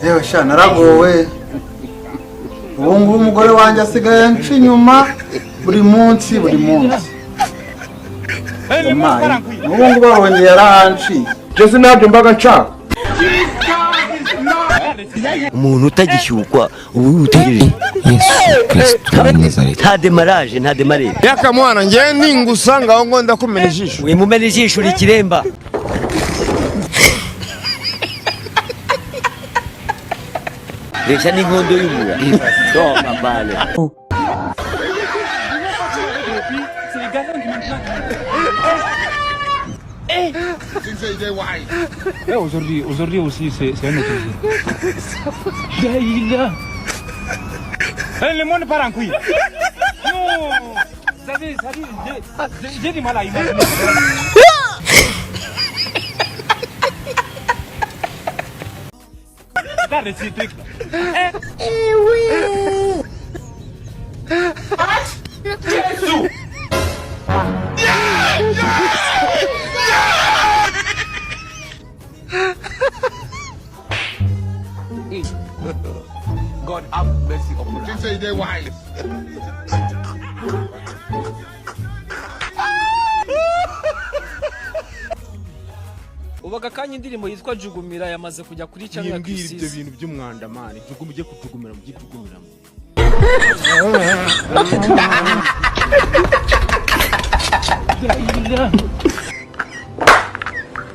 Yewe sha, naragowe. Ubu ngubu umugore wanjye asigaye anca inyuma buri munsi, buri munsi. Yampaye. N'ubu ngubu arongeye yarahanciye. Jese ntabyo mbaga nshaka. Umuntu utagishyukwa ubu utegereje. Yesu Kristo wa Nazareti. Nta démarrage, nta démarrer. Yaka mwana, ngewe ningusanga aho ngo ndakumena ijisho. Wimumena ijisho, uri ikiremba. Reshya n'inkondo y'umura. Toka pale. C'est les galons qui maintenant. Eh, aujourd'hui, aujourd'hui aussi, c'est un autre jour. Daïla. Eh, le monde part en couille. Non. Vous savez, j'ai du mal à imaginer. Regarde ces trucs là. Eh. God have mercy upon us. Ubu aka kanya indirimbo yitwa Jugumira yamaze kujya kuri channel ya Mbwira ibyo Chriss. bintu by'umwanda, man. Juguma, ujye kujugumira mu by'ujugumiramo. Daïla.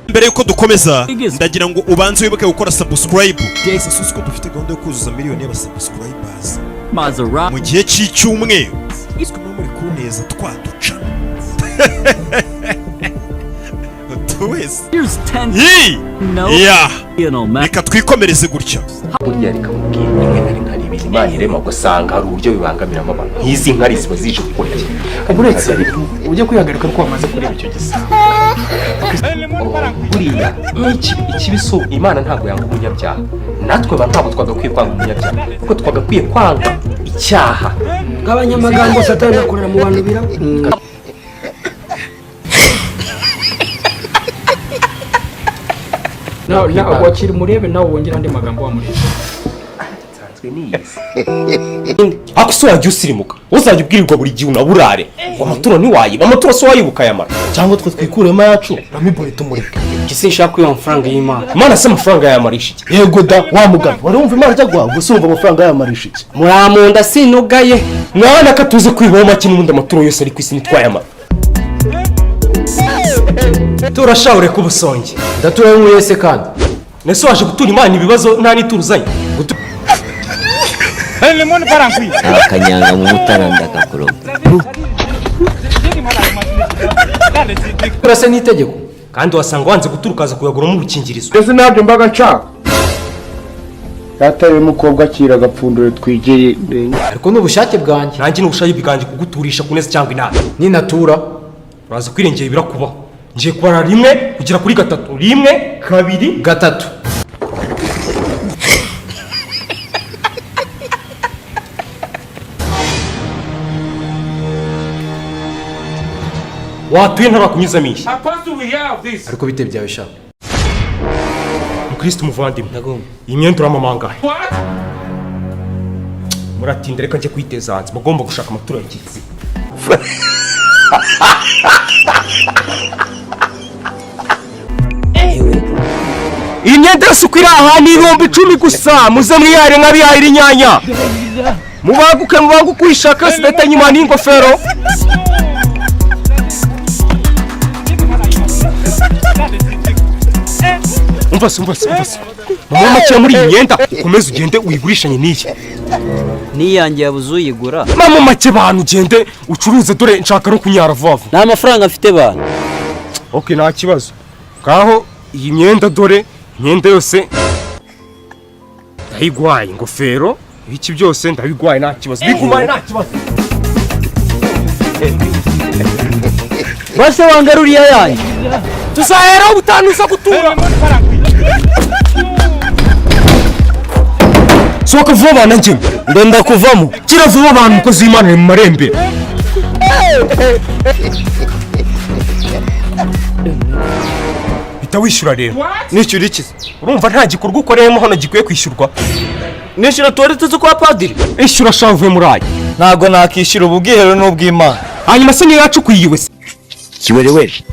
Mbere yuko dukomeza, ndagira ngo ubanze wibuke gukora subscribe. Gusa ko dufite gahunda yo kuzuza miliyoni y'abasubscribers mu gihe cy'icyumweru, siko muba muri kuneza twaduca utu wese. Yii! Ya, reka twikomereze gutya. Burya reka mubwire, rimwe na rimwe hari ibintu Imana irema ugasanga hari uburyo bibangamiramo abantu, nk'izi nkari ziba zije gukora iki? Uretse ujye kwihagarika ko wamaze kureba icyo gisambo. Eh, le monde part en couille. Buriya ikibi si Imana ntabwo yanga umunyabyaha, natwe abantu ntabwo twagakwiye kwanga umunyabyaha, kuko twagakwiye kwanga icyaha. Gabanya amagambo, Satani akorera mu bantu birabura. Wakira umurebe nawe, wongera andi magambo wamurebe. Nsanzwe niyizi. Ariko se wajya usirimuka, uzajya ubwirirwa buri gihe unaburare ngo amaturo ntiwayiba, amaturo se wayibuka ayamara? Cyangwa twe twikuremo ayacu, Ramibore tumureke. Njye sinshaka kwiba amafaranga y'Imana. Imana se amafaranga yayamarisha iki? Yego da, wa mugabo wari wumva Imana ijya guhabwa, gusa wumva amafaranga yayamarisha iki? Muramunda sinugaye. Mwana, ko tuzi kwibaho make, n'ubundi amaturo yose ari ku isi ntitwayamara. Turashawe, ureke ubusonge. Ndatura nk'uye se kandi? Nese waje gutura Imana ibibazo nta n'ituro uzanye? Eh, le monde part en couille. Akanyanga mu mutara ndakakuroga. J'ai du mal à imaginer. Regarde ces trucs. Turase n'itegeko. Kandi wasanga wanze gutura ukaza kuyaguramo udukingirizo. Jese ntabyo mbaga nshaka. Data y'umukobwa, akira agapfunduro twigeye. Ariko ni ubushake bwanjye. Nanjye ni ubushake bwanjye kuguturisha ku neza cyangwa inabi. Ninatura? Uraza kwirengera ibirakubaho. Ngiye kubara rimwe kugera kuri gatatu: rimwe, kabiri, gatatu. Watuye ntarakunyuzamo iyi. Ariko bite byawe sha? Mukristo muvandimwe, iyi myenda uramamangahe? Muratinda, reka njye kwiteza hanze. Mugomba gushaka amaturo ya kiliziya. Iyi myenda yose uko iri aha ni 10,000 gusa. Muze mwihahire nk'abihahira inyanya. Mubanguke, mubanguke, uyishaka sidata nyuma n'ingofero. J'ai du mal à imaginer. Regarde ces trucs. Umva se, umva se, umva se, mama, make muri iyi myenda ukomeze ugende uyigurishanye n'iyi. N'iyanjye yabuze uyigura. Mama, make bantu ugende ucuruze, dore nshaka no kunyara vuba vuba. Nta mafaranga mfite bantu. Ok, nta kibazo. Ngaho iyi myenda, dore imyenda yose ndayigwaye, ingofero, ibiki byose ndabigwaye, nta kibazo, bigumaye nta kibazo. Base wangaruriye ayanjye. Tuzaheraho ubutaha uza gutura. Le monde part en couille. Sohoka vuba bana, njye Ndenda kuvamo. Kira vuba abantu, umukozi w'Imana ari mu marembera. Uhita wishyura rero. Nishyura iki? Urumva nta gikorwa ukoreyemo hano gikwiye kwishyurwa. Nishyura tuwarete zo kwa padiri. Ishyura sha, uvuye muri aya. Ntabwo nakishyura, ubu bwiherero ni ubw'Imana. Hanyuma se niyo yacukuye se? Kiwerewere.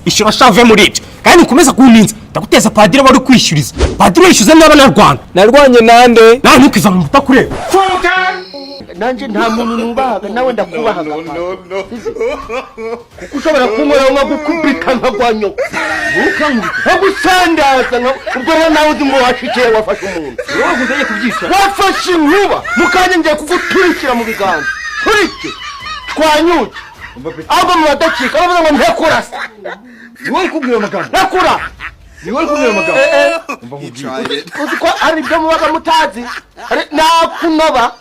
Ishyura sha, uvuye muri ibyo, kandi ukomeza kuninza ndaguteza padiri wari kwishyuriza. Padiri wishyuza n'abanyarwanda. Narwanye nande? Nawe ntukiva mu mutakureba. Nanjye nta muntu nubahaga, nawe ndakubahaga, kuko ushobora kunkoraho nkagukubita nkagwa nyoko, nkagusandaza. Ubwo rero nawe uzi ngo washikiye, wafashe umuntu, wafashe inkuba. Mu kanya ngiye kuguturikira mu biganza, turike twanyuke ahubwo mu badacika bavuga ngo ntekurasa. Ni wowe kubwira amagambo. Ntekura. Ni wowe kubwira amagambo. Uzi ko hari ibyo mubaga mutazi? Nakunoba,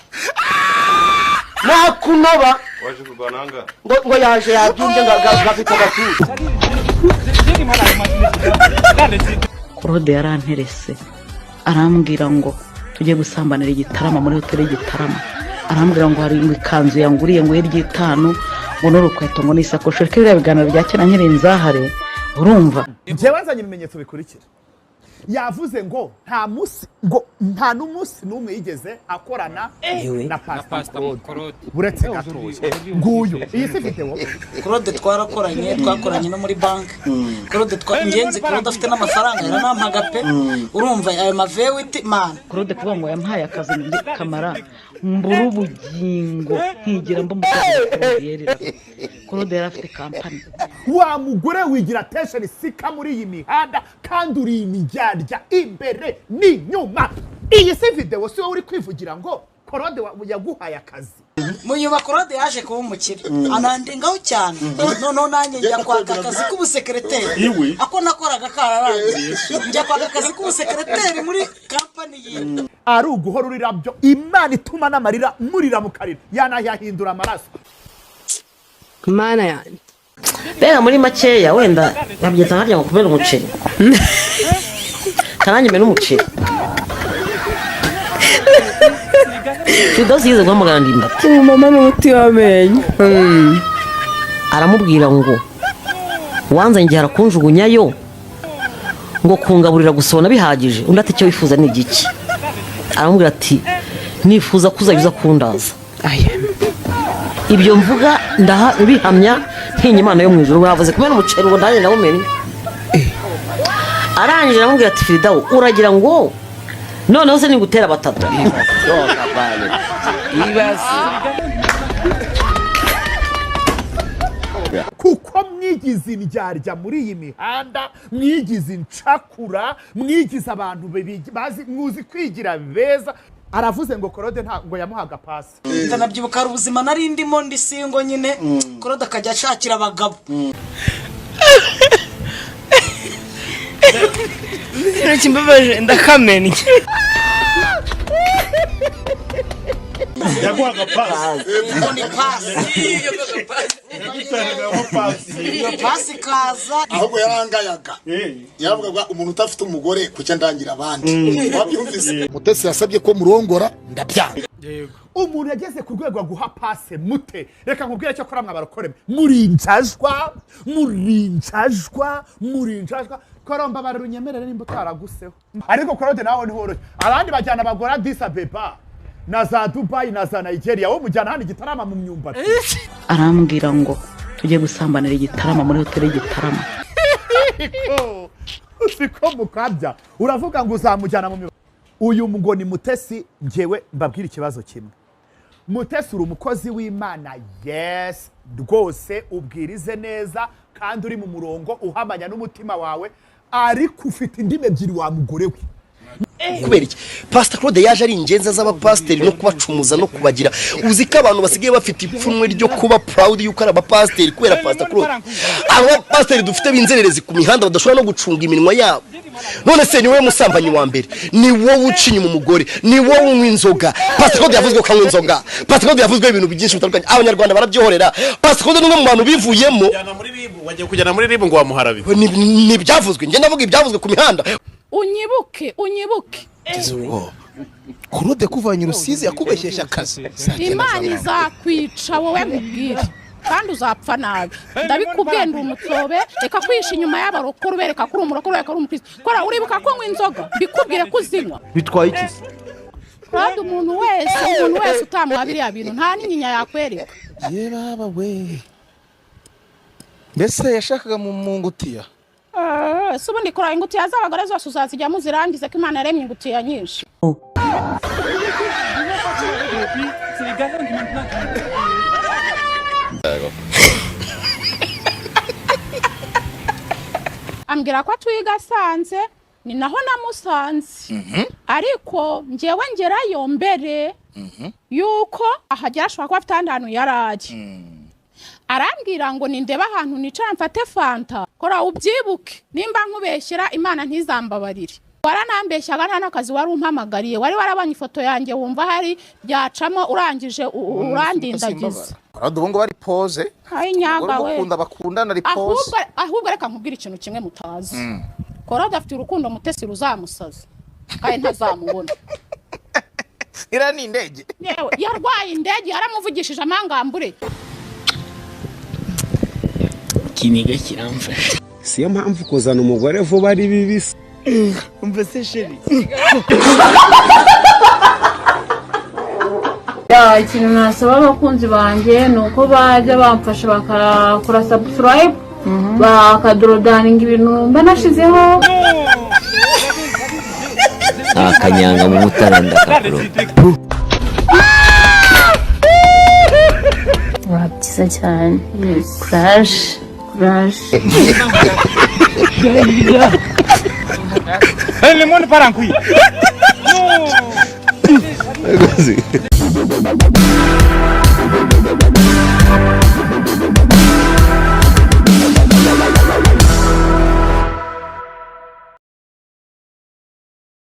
nakunoba. Waje kurwana ahangaha? Ngo yaje yabyumve ngo afite agatuza. Claude yaranterese, arambwira ngo tujye gusambanira igitarama muri hoteli y'igitarama. Arambwira ngo hari ikanzu yanguriye ngo y'iry'itanu, ngo n'urukweto, ngo n'isakoshi. Ariko biriya biganiro bya kera nkiri inzahare, urumva. Njyewe nzanye ibimenyetso bikurikira. Yavuze ngo nta munsi, ngo nta n'umunsi n'umwe yigeze akorana na Pastor Claude. Buretse gatoya, nguyu, iyi si videwo. Claude twarakoranye, twakoranye no muri banki. Claude ingenzi, Claude afite n'amafaranga yaranampaga pe. Urumva ayo mavewiti man. Claude kuvuga ngo yampaye akazi ngo kamara mbura ubugingo, nkigira mba umukozi wa Claude yerera. Claude yari afite kampani. Wa mugore wigira attention seeker muri iyi mihanda, kandi uri imiryarya imbere n'inyuma. Iyi si videwo? Si wowe uri kwivugira ngo Claude yaguhaye akazi? Munyuma Claude yaje kuba umukire, anandingaho cyane. Noneho nanjye njya kwaka akazi k'ubusekereteri. Ako nakoraga kararangiye, njya kwaka akazi k'ubusekereteri muri kampani yiwe. Ari uguhora urira byo, Imana ituma n'amarira murira mukarira yanayahindura amaraso. Mana yanjye. Mbega muri makeya, wenda babyita nkarya ngo kumena umuceri, karange mena umuceri. Fidosi yize guhamagara Ndimbati. Umumama n'umuti w'amenyo. Aramubwira ngo wanze ngiye arakunjugunyayo, ngo kungaburira gusa ubona bihagije. Undi ati icyo wifuza ni igiki? Aramubwira ati nifuza ko uzajya uza kundaza. Ibyo mvuga ndaha bihamya ntinya Imana yo mu ijuru. Mwavuze kumena umuceri, ngo nanjye ndawumennye. Arangije aramubwira ati Firidawu, uragira ngo noneho se nigutera batatu? Kuko mwigize indyarya muri iyi mihanda, mwigize incakura, mwigize abantu bazi muzi kwigira beza. Aravuze ngo Claude ntabwo yamuhaga pasi. Ndanabyibuka, hari ubuzima nari ndimo, ndi single nyine, Claude akajya ashakira abagabo. Ikintu kimbabaje, ndakamennye. Yaguhaga pasi. Ngo ni pasi, iyo pasi ikaza. Ahubwo yarangayaga, yaravugaga umuntu udafite umugore kuki ndangira abandi? Wabyumvise? Mutesi yasabye ko murongora, ndabyanga. Umuntu yageze ku rwego aguha pase mute? Reka nkubwire cyo kora, mwabarokore murinjajwa, murinjajwa, murinjajwa. Koromba bararunyemerere nimba utaraguseho. Ariko Claude nawe ntihoroshye. Abandi bajyana abagore Addis Abeba na za Dubai na za Nigeria, wowe mujyana hano igitarama mu myumbati. Arambwira ngo tujye gusambanira igitarama muri hoteli y'igitarama. Siko mukabya. Uravuga ngo uzamujyana mu myumbati. Uyu ngo ni Mutesi. Njyewe mbabwira ikibazo kimwe. Mutesi, uri umukozi w'Imana, yes, rwose ubwirize neza kandi uri mu murongo uhamanya n'umutima wawe, ariko ufite indimi ebyiri wa mugore we. Kubera iki Pastor Claude yaje ari ingenzi z'abapasiteri no kubacumuza no kubagira? Uzi ko abantu basigaye bafite ipfunwe ryo kuba proud yuko ari abapasiteri kubera Pastor Claude? Aba bapasiteri dufite b'inzererezi ku mihanda badashobora no gucunga iminwa yabo. None se ni wowe musambanyi wa mbere, ni wowe uca inyuma umugore, ni wowe unywa inzoga. Pastor Claude yavuzwe ko anywa inzoga, Pastor Claude yavuzweho ibintu byinshi bitandukanye, Abanyarwanda barabyohorera. Pastor Claude ni umwe mu bantu bivuyemo. Wagiye kujyana muri RIB ngo wamuharabe. Ni ibyavuzwe, njye ndavuga ibyavuzwe ku mihanda. Unyibuke, unyibuke. Claude kuvanye Rusizi yakubeshyeshya akazi. Imana izakwica wowe, nkubwire. Kandi uzapfa nabi, ndabikubwiye. Ndi umutsobe. Reka kwihisha inyuma y'abarokore, ubereka ko uri umurokore, ubereka ko uri umukristo. Kora, uribuka ko nywa inzoga? Mbikubwire ko uzinywa. Bitwaye iki se? Kandi umuntu wese utamuha biriya bintu, nta n'inyinya yakwereka. Ye baba we, mbese yashakaga mu ngutiya? Ah, ese ubundi kora, ingutiya z'abagore zose uzazijyamo uzirangize, ko Imana yaremye ingutiya nyinshi? C'est les gamins qui maintenant. Ambwira ko atuye i Gasanze, ni naho namusanze, ariko njyewe ngerayo mbere yuko ahagera. Ashobora kuba afite ahandi hantu yari ari. Arambwira ngo nindebe ahantu nicara mfate fanta. Kora, ubyibuke, nimba nkubeshyera Imana ntizambabarire. Waranambeshyaga, nta n'akazi wari umpamagariye. Wari warabonye ifoto yanjye, wumva hari byacamo, urangije urandindagiza. Claude ubu ngubu ari pose. Ayi nyaga we. Ukunda bakundana ari pose. Ahubwo reka nkubwire ikintu kimwe mutazi. Korode afite urukundo Mutesi ruzamusaza, kandi ntazamubona. Iriya ni indege. Yewe, yarwaye indege, yaramuvugishije amangambure. Ikiniga kiramfasha. Siyo mpamvu kuzana umugore vuba ari bibisi. Umva se chérie. Ya, ikintu nasaba abakunzi banjye ni uko bajya bamfasha bakakora subscribe, bakadorodaninga ibintu mba nashizeho. Akanyanga mu mutara ndakakuroga. Wa, byiza cyane, kuraje, kuraje. Le monde part en couille. Non.